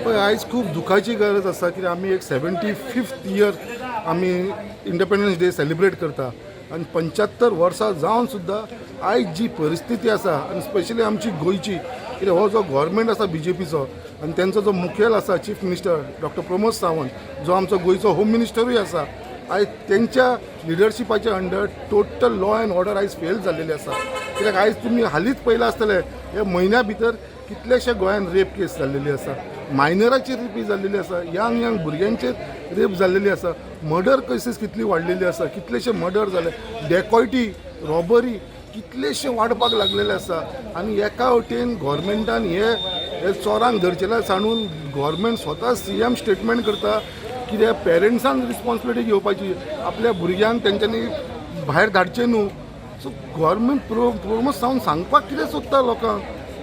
पळय, आयज खूब दुखाची गरज आसा, कित्याक आमी एक 75th year आमी इंडिपेंडन्स डे सेलिब्रेट करता आनी 75 वर्सां जावन सुद्दां आयज जी परिस्थिती आसा आनी स्पेशली आमची गोंयची, कित्याक हो जो गव्हर्मेंट आसा बीजेपीचो आनी तेंचो जो मुखेल आसा chief minister doctor Pramod Sawant, जो आमचो गोंयचो होम मिनिस्टरूय आसा, आयज तेंच्या लिडरशिपाच्या under total law and order आयज फेल जाल्लेली आसा. कित्याक आयज तुमी हालींच पळयलां आसतलें, ह्या म्हयन्या भितर कितलेशे गोंयान रेप केस जाल्लेली आसा, मायनराचेर रेपी जाल्लेली आसा, यंग यंग भुरग्यांचेर रेप जाल्लेली आसा, मर्डर केसीस कितली वाडलेली आसा, कितलेशे मर्डर जाले, डेकॉयटी, रॉबरी कितलेशे वाडपाक लागलेले आसा. आनी एका वटेन गव्हर्मेंटान हे हे चोरांक धरचेले सांडून गव्हर्मेंट स्वता सीएम स्टेटमेंट करता कित्याक पेरंट्सान रिस्पॉन्सिबिलिटी घेवपाची, आपल्या भुरग्यांक तेंच्यांनी भायर धाडचें न्हू. सो गव्हर्मेंट प्रमोद सावंत सांगपाक कितें सोदता लोकांक?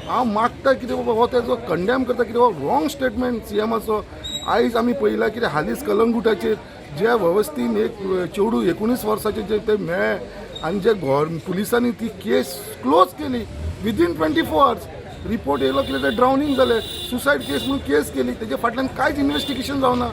हांव मागता कितें बाबा, हो तेजो कंडेम करता, कितें हो रॉंग स्टेटमेंट सीएमाचो. आयज आमी पळयलां कितें हालींच कलंगुटाचेर ज्या वेवस्थीन एक चेडूं 19 वर्साचें जे ते मेळ्ळें आनी जे पुलिसांनी ती केस क्लोज केली विदीन 24 आवर्स. रिपोर्ट येयलो कितें ते ड्रावनींग जालें, सुसायड केस म्हणून केस केली. तेजे फाटल्यान कांयच इन्वेस्टिगेशन जावना.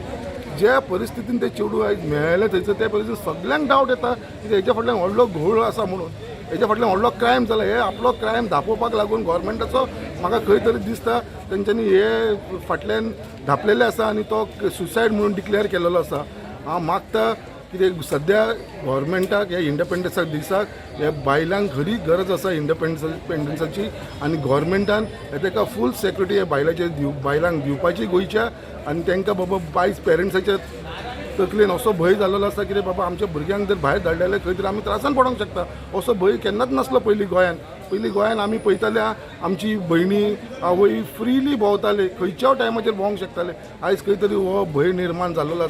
ज्या परिस्थितीन ते चेडूं आयज मेळ्ळें थंयसर, त्या परिस्थितीन सगल्यांक डावट येता की हेच्या फाटल्यान व्हडलो घोळ आसा म्हणून, हेच्या फाटल्यान व्हडलो क्रायम जाला. हे आपलो क्रायम धापोवपाक लागून गव्हर्मेंटाचो म्हाका खंय तरी दिसता तेंच्यांनी हे फाटल्यान धापलेले आसा आनी तो सुसायड म्हणून डिक्लेअर केलेलो आसा. हांव मागता कितें सद्या गव्हर्मेंटाक ह्या इंडिपेंडन्सा दिसाक ह्या बायलांक खरी गरज आसा इंडिपेंडन्साची आनी गव्हर्मेंटान ताका फूल सेक्युरिटी ह्या बायलाचेर दिव बायलांक दिवपाची गोंयच्या. आनी तांकां बाबा बायज पेरंट्साच्या तकलेन असो भंय जाल्लो आसा कितें बाबा, आमच्या भुरग्यांक जर भायर धाडले जाल्यार खंय तरी आमी त्रासान पडोंक शकता, असो भंय केन्नाच नासलो पयलीं गोंयान. पयलीं गोंयान आमी पळयताले, आमची भयणी, आवय फ्रिली भोंवताले, खंयच्याय टायमाचेर भोंवंक शकताले. आयज खंय तरी हो भंय निर्माण जाल्लो आसा.